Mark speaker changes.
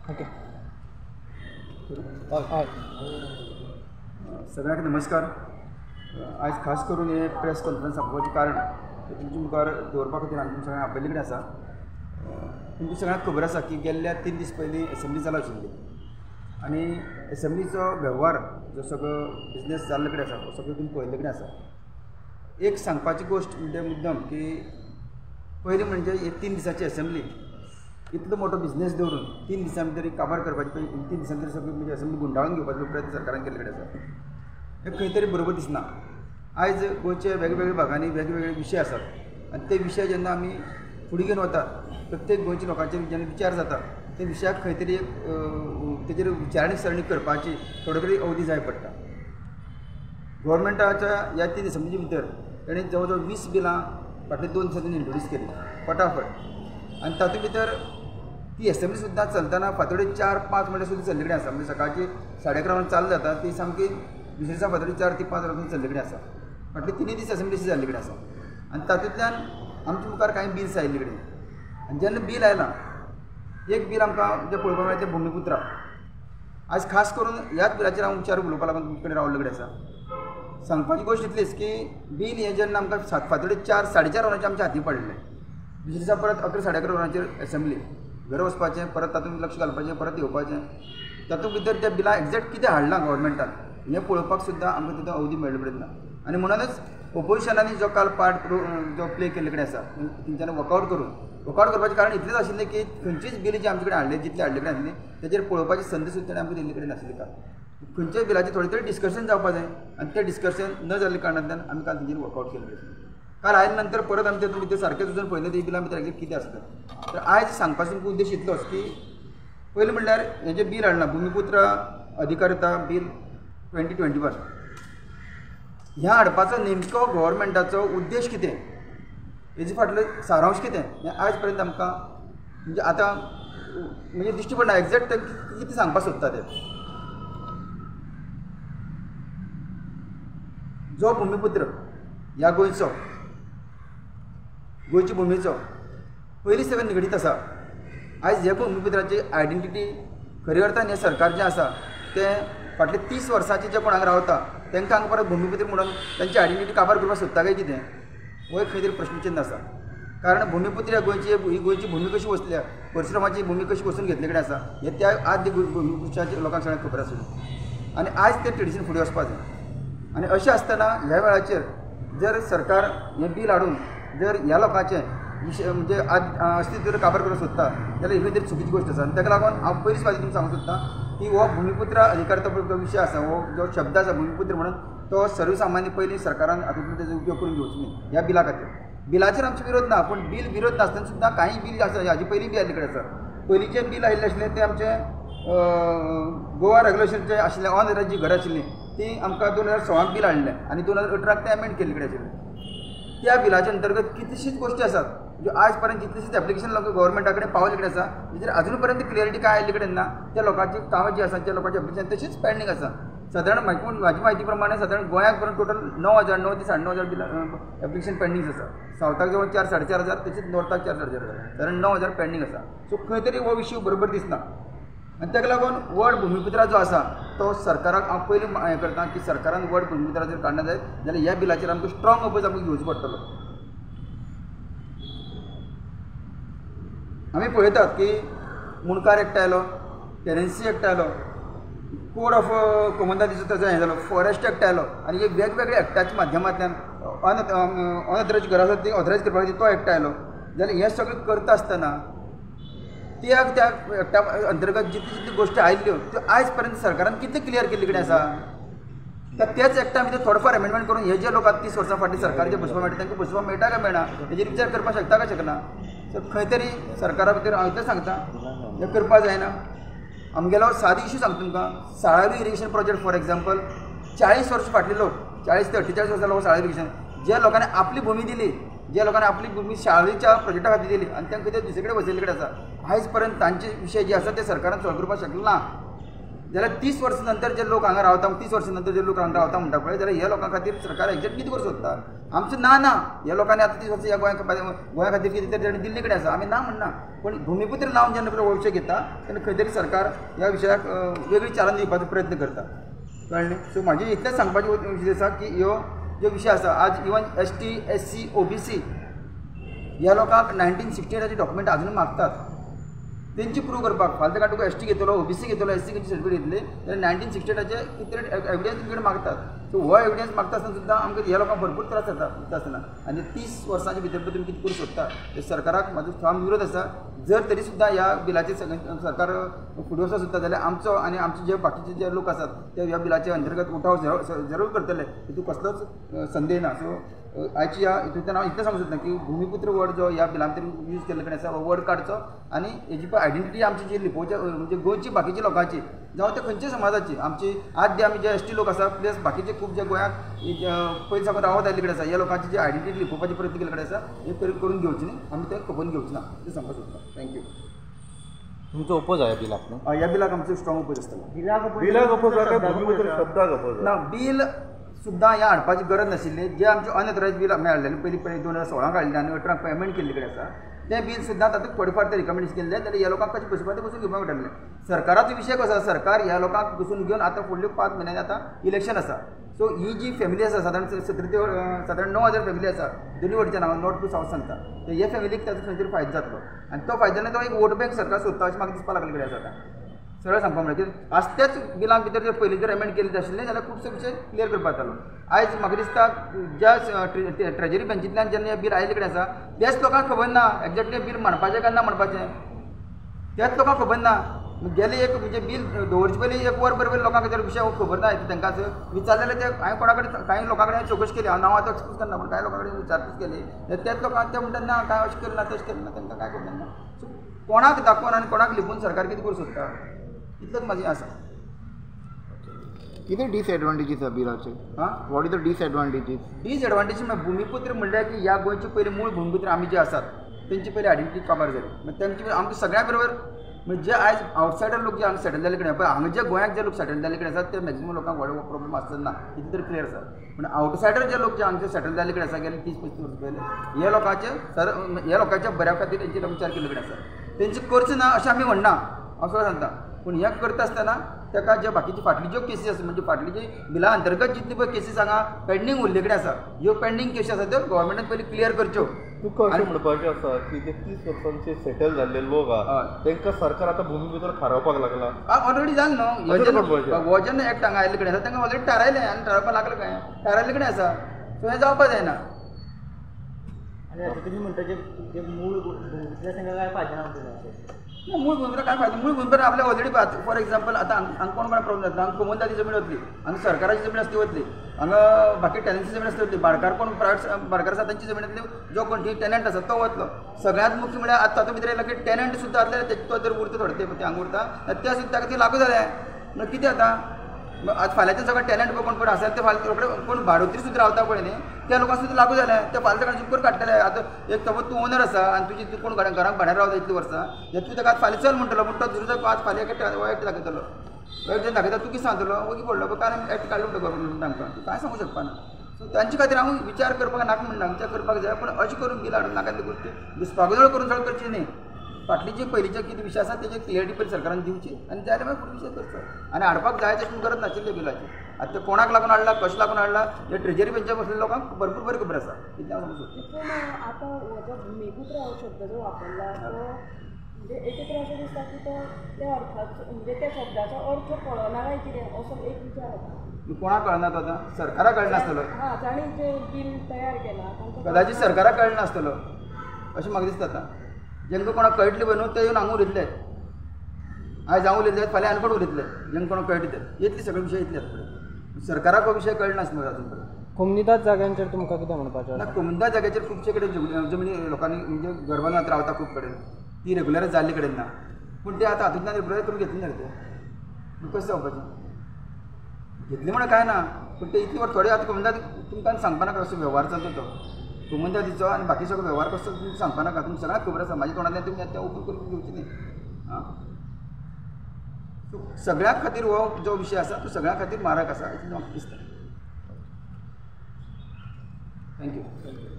Speaker 1: Okay हय
Speaker 2: सगळ्यांक नमस्कार। आयज खास करून हे प्रेस कॉन्फरन्स आपोवपाचें कारण तुमच्या मुखार दवरपा खातीर आमी तुमच्या सगळ्यांक आपयल्ले कडेन आसा। तुमकां सगळ्यांक खबर आसा की गेल्ल्या 3 दीस पयलीं एसेंब्ली चालू आशिल्ली आनी एसेंब्लीचो वेव्हार जो सगळो बिजनेस जाल्ले कडेन आसा तो सगळो तुमी पळयल्ले कडेन आसा। एक सांगपाची गोश्ट म्हणजे मुद्दम की पयलीं म्हणजे हे 3 दिसांची एसेंब्ली इतलो मोठो बिजनेस दवरून 3 दिसां भितर काबार करपाची, 3 दिसां भितर सगळी म्हणजे एसेंब्ली गुंडाळून घेवपाचो प्रयत्न सरकारान केल्ले कडेन आसा, हें खंय तरी बरोबर दिसना। आयज गोंयच्या वेगवेगळ्या भागांनी वेगवेगळे विशय आसात आनी ते विशय जेन्ना आमी फुडें घेवन वतात, प्रत्येक गोंयच्या लोकांचेर जेन्ना विचार जाता ते विशयाक खंय तरी एक तेजेर विचारणी सरणी करपाची थोडो तरी अवधी जाय पडटा। गव्हर्मेंटाच्या ह्या 3 दिसांच्या भितर ताणें जवळ जवळ 20 बिलां फाटले 2 दिसांनी इंट्रोड्यूस केली फटाफट, आनी तातूंत भितर ती एसेंब्ली सुद्दां चलतना फांतोडेर 4-5 म्हणल्यार सुद्दां चल्ले कडेन आसा। म्हणजे सकाळची 11:30 वरां चालू जाता ती सामकी दुसरे दिसा फांतोडेर 4 ते 5 वरां चल्ले कडेन आसा। फाटले 3 दीस एसेंब्ली जाल्ले कडेन आसा आनी तातूंतल्यान आमच्या मुखार कांय बिल्स आयिल्ले कडेन आनी जेन्ना बील आयलां, एक बील आमकां जें पळोवपाक मेळटा तें भुमिपुत्रा। आयज खास करून ह्याच बिलाचेर हांव विचार उलोवपा लागून तुमचे कडेन रावल्ले कडेन आसा। सांगपाची गोश्ट इतलीच की बील हें जेन्ना आमकां फांतोडेर 4, 4:30 वरांचेर आमच्या हाती पडलें, दुसरे दिसा परत 11, 11:30 वरांचेर एसेंब्ली, घरा वचपाचें, परत तातूंत लक्ष घालपाचें, परत येवपाचें, तातूंत भितर त्या बिलां एग्जॅक्ट कितें हाडलां गव्हर्मेंटान हें पळोवपाक सुद्दां आमकां तितूंत अवधी मेळ्ळे कडेन ना। आनी म्हणूनच ओपोजिशनांनी जो काल पार्ट जो प्ले केल्ले कडेन आसा तेंच्यांनी वर्कआवट करून, वर्कआवट करपाचें कारण इतलेंच आशिल्लें की खंयचीच बिल जी आमचे कडेन हाडले, जितले हाडले कडेन आसली तेजेर पळोवपाची संद सुद्दां ताणें आमकां दिल्ली कडेन नासली। काल खंयच्याय बिलाचें थोडें तरी डिस्कशन जावपा जाय आनी तें डिस्कशन न जाल्ल्या कारणांतल्यान आमी काल तेंचेर वर्कआवट केल्लें आसलें। काल आयल्या नंतर परत आमी तेतून भितर सारकें वचून पळयलें ते बिलां भितर एक्जेक्ट कितें आसता। तर आयज सांगपाचो तुमकां उद्देश इतलोच की पयलें म्हणल्यार हें जें बील हाडलां भुमिपुत्र अधिकारिता बील 2021, ह्या हाडपाचो नेमको गव्हर्मेंटाचो उद्देश कितें, हेजे फाटलो सारांश कितें हें आयज पर्यंत आमकां म्हणजे आतां म्हणजे दिश्टी पडना एग्जॅक्ट कितें सांगपाक सोदता ते। जो भुमिपुत्र ह्या गोंयचो, गोंयचे भुमीचो पयलीं सगळें निगडीत आसा, आयज ह्या भुमिपुत्राची आयडेंटिटी खरी अर्थान हें सरकार जें आसा तें फाटले 30 वर्सांचे जे कोण हांगा रावता तांकां हांगा परत भुमिपुत्र म्हणून तांची आयडेंटिटी काबार करपाक सोदता काय कितें, हो एक खंय तरी प्रश्नचिन्न आसा। कारण भुमिपुत्र ह्या गोंयची, ही गोंयची भुमी कशी वसल्या, परशुरामाची भुमी कशी वसून घेतले कडेन आसा हें त्या आद्य भुमिपुत्राच्या लोकांक सगळ्यांक खबर आसली आनी आयज तें ट्रेडिशन फुडें वचपा जाय। आनी अशें आसतना ह्या वेळाचेर जर सरकार हें बील हाडून जर ह्या लोकांचें विशय म्हणजे अस्तित्व काबार करूंक सोदता जाल्यार ही खंय तरी चुकीची गोश्ट आसा। आनी ताका लागून हांव पयलींच फावटी तुमकां सांगूंक सोदता की हो भुमिपुत्र अधिकारिता जो विशय आसा, हो जो शब्द आसा भुमिपुत्र म्हणून, तो सर्वसामान्य पयलीं सरकारान हातूंतलो तेजो उपयोग करून घेवचो न्ही ह्या बिला खातीर। बिलाचेर आमचो विरोध ना, पूण बील विरोध नासतना सुद्दां कांय बील आसा हाजे पयलीं बी आयिल्ले कडेन आसा। पयलींचें बील आयिल्लें आशिल्लें तें आमचें गोवा रेग्युलेशनचें आशिल्लें, ऑन जी घरां आशिल्लीं ती आमकां 2016 बील हाडलें आनी 2018 तें एमेंड केल्ले कडेन आशिल्लें। त्या बिलाच्या अंतर्गत कितलीशीच गोश्टी आसात ज्यो आयज पर्यंत कितलीशीच एप्लिकेशन लोक गव्हर्मेंटा कडेन पावले कडेन आसा, तेजेर अजून पर्यंत क्लियरिटी काय आयिल्ले कडेन ना। त्या लोकांची कामां जी आसा, त्या लोकांची एप्लिकेशन तशीच पेंडींग आसा। सादारण म्हाजी म्हायती प्रमाणे सादारण गोंयाक पर्यंत टोटल 9,000, 9 ते 9,500 बिल एप्लिकेशन पेंडींग आसा। सावथाक जवळ 4, 4,500 हजार, तशीच नॉर्थाक 4, 4,500 हजार, सादारण 9,000 पेंडींग आसा। सो खंय तरी हो विशय बरोबर दिसना आनी ताका लागून व्हड भुमिपुत्रा जो आसा तो सरकाराक हांव पयलीं हें करता की सरकारान व्हड भुमिपुत्रा जर काडना जायत जाल्यार ह्या बिलाचेर आमकां स्ट्रॉंग अपोज आमकां घेवचो पडटलो। आमी पळयतात की मुणकार एक्ट आयलो, टेनन्सी एक्ट आयलो, कोड ऑफ कोमंदादीचो ताजो हें जालो, फॉरेस्ट एक्ट आयलो आनी हे वेगवेगळे एक्टाच्या माध्यमांतल्यान अनऑथरायज घरां आसात ती ऑथरायज करपा खातीर तो एक्ट आयलो। जाल्यार हें सगळें करता आसतना त्या त्या एक्टा अंतर्गत जितली जितली गोश्टी आयिल्ल्यो त्यो आयज पर्यंत सरकारान कितले क्लियर केल्ले कडेन आसा। तर त्याच एक्टा भितर थोडो फार एमेंडमेंट करून हे जे लोक आतां 30 वर्सां फाटीं सरकार जे बसोवपाक मेळटा तांकां बसोवपाक मेळटा काय मेळना हेजेर विचार करपाक शकता काय शकना। सो खंय तरी सरकारा भितर हांव इतलें सांगता हें करपाक जायना। आमगेलो सादी इशू सांगता तुमकां, Salaulim irrigation project for example, 40 वर्सां फाटले लोक, 40 ते 48 वर्सां लोक साळावली इरिगेशन ज्या लोकांनी आपली भूमी दिली, ज्या लोकांनी आपली भूमी साळावलीच्या प्रोजेक्टा खातीर दिली आनी तांकां ते दुसरे कडेन वसयल्ले कडेन आसा, आयज पर्यंत तांचे विशय जे आसा ते सरकारान सॉल्व करपाक शकलें ना। जाल्यार 30 वर्सां नंतर जे लोक हांगा रावता, 30 वर्सां नंतर जे लोक हांगा रावता म्हणटा पळय, जाल्यार ह्या लोकां खातीर सरकार एक्झॅक्ट कितें करूंक सोदता? आमचें ना ना ह्या लोकांनी आतां 30 वर्सां ह्या गोंया खातीर कितें तरी ताणें दिल्ले कडेन आसा, आमी ना म्हणना, पूण भुमिपुत्र नांव जेन्ना पळय हो विशय घेता तेन्ना खंय तरी सरकार ह्या विशयाक वेगळी चालना दिवपाचो प्रयत्न करता, कळ्ळें न्ही? सो म्हाजें इतलेंच सांगपाचें विशय आसा की ह्यो ज्यो विशय आसा आज इवन ST SC OBC ह्या लोकांक 1968 डॉक्युमेंट अजून मागतात तेंची प्रूव करपाक. फाल्यां ताका तुका ST घेतलो, OBC घेतलो, SC खंयची सर्टिफिकेट घेतली जाल्यार 1968 कितें तरी एविडन्स तुमचे कडेन मागतात. सो हो एविडन्स मागता आसतना सुद्दां आमकां ह्या लोकांक भरपूर त्रास जाता आसतना आनी 30 वर्सांच्या भितर तुमी कितें करूंक सोदता ते सरकाराक म्हाजो ठाम विरोध आसा. जर तरी सुद्दां ह्या बिलाचेर सरकार फुडें वचूंक सोदता जाल्यार आमचो आनी आमचे जे बाकीचे जे लोक आसात ते ह्या बिलाचे अंतर्गत उठाव जरूर करतले, हितून कसलोच संदेह ना. सो आयची ह्या हितूंतल्यान हांव इतलें सांगूंक सोदता की भुमिपुत्र वर्ड जो ह्या बिलान भितर यूज केल्ले कडेन आसा हो वर्ड काडचो आनी हेजी पळय आयडेंटिटी आमची जी लिपोवच्या म्हणजे गोंयची बाकीच्या लोकांची जावं ते खंयच्या समाजाची आमची आद्य आमी जे ST लोक आसा प्लस बाकीचे खूब जे गोंयांत पयलीं साकून रावत आयिल्ले कडेन आसा ह्या लोकांची जी आयडेंटिटी लिपोवपाचे प्रयत्न केल्ले कडेन आसा हे करून घेवची न्ही, आमी तें खपोवन घेवचे ना, तें सांगपाक सोदता. Thank you.
Speaker 1: तुमचो ओपोज आहे बिलाक न्हू?
Speaker 2: ह्या बिलाक आमचो स्ट्रॉंग ओपोज आसतलो.
Speaker 3: बिलाक ओपोज काय भुमिपुत्र शब्दाक ओपोज
Speaker 2: ना? बील सुद्दां ह्या हाडपाची गरज नाशिल्ली. जे आमचे अनऑथरायज बील आमी हाडलेलें पयलीं पयलीं 2016 हाडलें आनी 18 पेमेंट केल्ले कडेन आसा तें बील सुद्दां तातूंत थोडे फार ते रिकमेंडेशन केल्लें जाल्यार ह्या लोकांक कशें बसोवपाक तें बसून घेवपाक मेळटलें. सरकाराचो विशय कसो आसा, सरकार ह्या लोकांक बसून घेवन आतां फुडल्या 5 म्हयन्यांनी आतां इलेक्शन आसा. सो ही जी फॅमिली आसा सादारण 17 ते सादारण 9,000 फॅमिली आसा दोनूय वटेच्यान, हांव नॉर्थ टू सावथ सांगता, तर हे फॅमिलीक ताचो खंय तरी फायदो जातलो आनी तो फायदो ना तो एक वोट बँक सरकार सोदता अशें म्हाका दिसपाक लागले कडेन आसा. आतां सरळ सांगपा म्हळ्यार कितें आज त्याच बिलां भितर जर पयलीं जर एमेंड केल्लें आशिल्लें जाल्यार खुबसो विशय क्लियर करपाक जातालो. आयज म्हाका दिसता ज्या ट्रेजरी बेंचींतल्यान जेन्ना हें बील आयिल्ले कडेन आसा त्याच लोकांक खबर ना एक्झॅक्टली बील म्हणपाचें काय ना म्हणपाचें, त्याच लोकांक खबर ना. गेले एक म्हणजे बील दवरचे पयलीं एक वर बरोबर लोकांक जर विशय खबर ना तांकां विचारलें जाल्यार ते हांवें कोणा कडेन कांय लोकां कडेन चवकशी केली, हांव नांव आतां एक्सपोज करना पूण कांय लोकां कडेन विचारपूस केली जाल्यार त्याच लोकांक ते म्हणटात ना काय अशें केलें ना तशें केलें ना, तांकां कांय खबर ना. सो कोणाक दाखोवन आनी कोणाक लिपून सरकार कितें करूंक सोदता इतलेंच म्हाजें आसा.
Speaker 4: कितें डिसएडवांटेजीस आसा बिलाचे?
Speaker 2: आं,
Speaker 4: what is the disadvantages?
Speaker 2: Disadvantage म्हळ्यार भुमिपुत्र म्हणल्यार की ह्या गोंयचे पयलीं मूळ भुमिपुत्र आमी जे आसात तेंची पयलीं आयडेंटिटी काबार जाली, मागीर तेंची आमकां सगळ्यां बरोबर म्हणजे जे आयज आवटसायडर लोक जे हांगा सेटल जाल्ले कडेन पळय हांगा जे गोंयांत जे लोक सेटल जाल्ले कडेन आसात ते मॅक्सिमम लोकांक व्हडलो प्रॉब्लम आसचो ना इतलें तरी क्लियर आसा. पूण आवटसायडर जे लोक जे हांगचे सेटल जाल्ले कडेन आसा गेले 30-35 वर्सां पयले ह्या लोकांचे सर ह्या लोकांच्या बऱ्या खातीर तेंचे विचार केल्ले कडेन आसा, तेंचे करचें ना अशें आमी म्हणना, हांव सगळें सांगता. पूण हें करता आसतना ताका ज्यो बाकीची फाटली ज्यो केसी आसा म्हणजे फाटली जी बिला अंतर्गत जितली पळय केसीस हांगा पेंडींग उरले कडेन आसा ह्यो पेंडींग केसी आसा त्यो गव्हर्मेंटान पयलीं क्लियर करच्यो.
Speaker 3: तुका अशें म्हणपाचें आसा की ते 30 वर्सांचे सेटल जाल्ले लोक आहा तांकां सरकार आतां भुमिपुत्र थारावपाक लागला?
Speaker 2: ऑलरेडी जालें न्हू, हो जेन्ना एक्ट हांगा आयिल्ले कडेन आसा तांकां ऑलरेडी थारायलें आनी थारावपाक लागलें काय थारायल्ले कडेन आसा, सो हें जावपाक जायना.
Speaker 5: आनी आतां तुमी म्हणटा जे मूळ भुमिपुत्र तांकां काय फायदो ना म्हणटा?
Speaker 2: ना, मूळ भुमिपुत्र काय फायदो? मूळ भुमिपुत्र आपल्या ऑलरेडी फॉर एक्झाम्पल आतां हांगा कोण कोण प्रॉब्लम जाता, हांगा कोमुनिदादी जमीन वतली, हांगा सरकाराची जमीन आसली वतली, हांगा बाकी टेनन्सी जमीन आसली वतली, भाडकार कोण प्रायवेट भाडकार आसा तांची जमीन येतली, जो कोण थंय टेनंट आसा तो वतलो. सगळ्यांत मुख्य म्हळ्यार आतां तातूंत भितर येयला की टेनंट सुद्दां आसले तो जर उरता थोडे ते हांगा उरता त्या सुद्दां ताका ती लागू जालें म्हणल्यार कितें जाता आज फाल्यांचे सगळे टेनंट पळय कोण कोण आसा ते फाल्यां रोखडे कोण भाडोत्री सुद्दां रावता पळय न्ही त्या लोकांक सुद्दां लागू जालें, ते फाल्यां ताका चुकर काडटले. आतां एक सपोज तूं ओनर आसा आनी तुजी तूं कोण घरांक भाड्यान रावता इतलीं वर्सां जाल्यार तूं ताका फाल्यां चल म्हणटलो पूण तो दुसरो आज फाल्यां एक एक्ट दाखयतलो, एक्ट दाखयता तूं कितें सांगतलो वगी पडलो पळय कारण एक्ट काडलो म्हणटा गव्हर्मेंट तांकां तूं कांय सांगूंक शकपाना. सो तांचे खातीर हांव विचार करपाक नाका म्हणना, विचार करपाक जाय पूण अशें करून बिल हाडून नाका ती गोश्टी घुस्पागोंदळ करून सगळें करची न्ही. फाटली जी पयलींचे कितें विशय आसा तेजे क्लियरिटी पयलीं सरकारान दिवची आनी जाय जाल्यार मागीर फुडें विशय करचो आनी हाडपाक जाय तशें गरज नाशिल्ली बिलाची. आतां ते कोणाक लागून हाडला कशें लागून हाडला हे ट्रेजरी बेंचार बसलेल्या लोकांक भरपूर बरी खबर आसा इतलें हांव सांगूंक सोदतां.
Speaker 6: पूण आतां हो जो भुमिपुत्र हो शब्द जो वापरला तो म्हणजे एक तर अशें दिसता की तो त्या अर्थाचो म्हणजे त्या शब्दाचो अर्थ कळना काय कितें असो एक विचार येता.
Speaker 2: कोणाक कळना तो आतां सरकाराक कळनासतलो,
Speaker 6: हां जाणी जें बील तयार केलां
Speaker 2: कदाचित सरकाराक कळनासतलो अशें म्हाका दिसता. आतां जेंकां कोणाक कळटलें पळय न्हू ते येवन हांगा उलयतले, आयज हांव उलयतले फाल्यां आनी कोण उलयतले, जेंकां कोणाक कळटलें ते येतली सगळे विशय येतले फुडें. सरकाराक हो विशय कळनासलो अजून पर्यंत.
Speaker 7: कोमुनिदाद जाग्यांचेर तुमकां कितें म्हणपाचें
Speaker 2: ना? कोमुनिदाद जाग्याचेर खुबशे कडेन जमनी लोकांनी म्हणजे घरबांदात रावता खूब कडेन ती रेगुलर जाल्ले कडेन ना, पूण ते आतां हातूंतल्यान रेगुलर करून घेतली ना रे ते कशें जावपाचें घेतली म्हणून कांय ना, पूण ते इतली वर थोडे आतां कोमुनिदाद तुमकां सांगपा नाका कसो वेव्हार चलता तो कोमुनिदादीचो आनी बाकी सगळो वेव्हार कसो तुमकां सांगपा नाका, तुमकां सगळ्यांक खबर आसा. म्हाज्या तोंडांतल्यान तुमी आतां ओपन करून घेवची न्ही. आं, सो सगळ्यां खातीर हो जो विशय आसा तो सगळ्यां खातीर मारक आसा अशें म्हाका दिसता. Thank you.